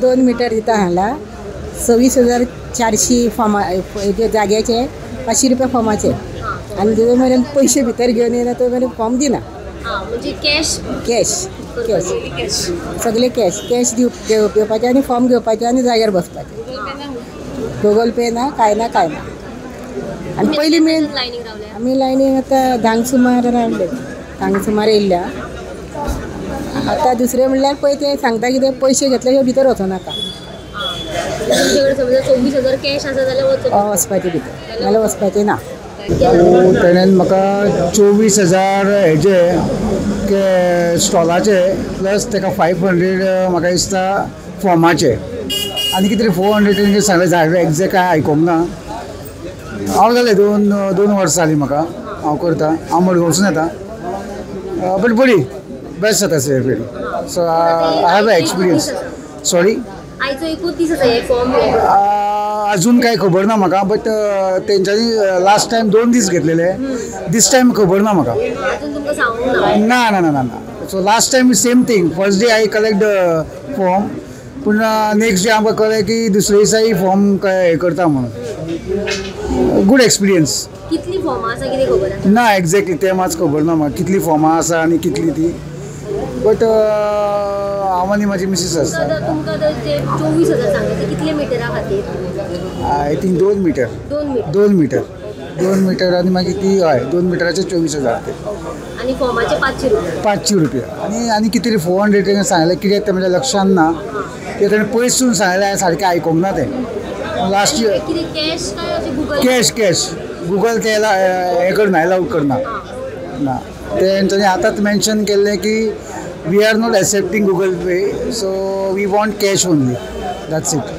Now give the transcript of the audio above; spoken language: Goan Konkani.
2 मिटर दिता सांगला 26,400 फॉर्मा जाग्याचे 500 रुपया फॉर्माचे आनी जो मेरेन पयशे भितर घेवन येना तो मेरेन फॉर्म दिना. म्हणजे कॅश कॅश कॅश सगळे कॅश कॅश घेवपाचे आनी फॉर्म घेवपाचे आनी जाग्यार बसपाचे. गुगल पे ना काय ना काय ना. आनी पयलीं मेन आमी लायनीक आतां 10 सुमार रावले, 10 सुमार येयल्ल्या. आतां दुसरें म्हणल्यार पळय ते सांगता कितें पयशे घेतले शिवाय भितर वचोनाका. 24,000 कॅश आसा जाल्यार वचपाचें भितर, नाल्यार वचपाचें ना. तेणेन म्हाका 24,000 हेजे स्टॉलाचे प्लस ताका 500 म्हाका दिसता फॉर्माचे आनी कितें 400 तेणें सांगलें. झाड एग्जॅक्ट कांय आयकूंक ना. हांव जालें दोन वर्सां जालीं म्हाका हांव करता. हांव मडगांवसून येता बट बरी बेस्ट जाता sir. So I have a experience. Sorry आयचो एकूच दीस आसा हे फॉर्म अजून कांय खबर ना म्हाका बट तेंच्यांनी लास्ट टायम 2 दीस घेतलेले, दीस टायम खबर ना म्हाका. ना ना ना ना ना. So last time same thing, first day I collect the form पूण नेक्स्ट डे आमकां कळ्ळें की दुसरे दिसाय फॉर्म हें करता म्हणून. Good experience. कितली फॉर्मां आसा कितें खबर आसा? ना एग्जॅक्टली तें मात खबर ना म्हाका कितली फॉर्मां आसा आनी कितली ती बट हांव आनी म्हाजी मिसीस आसता. तुमकां ते 24,000 सांगले ते कितले मिटरा खातीर? I think 2 metre. 2 metre 2 metre आनी मागीर ती हय 2 मिटराचे 24,000 ते आनी फॉर्माचे 500 रुपया. 500 रुपया आनी आनी कितें 400 तेणें सांगलें कित्याक तें म्हज्या लक्षान ना. तें ताणें पयसून सांगलें हांवें सारकें आयकूंक ना तें. लास्ट इयर कॅश काय गुगल? कॅश कॅश गुगल ते हें करना, एलावड करना ना. तेंच्यांनी आतांच मेन्शन केल्लें की we are not accepting Google Pay, so we want cash only. That's it.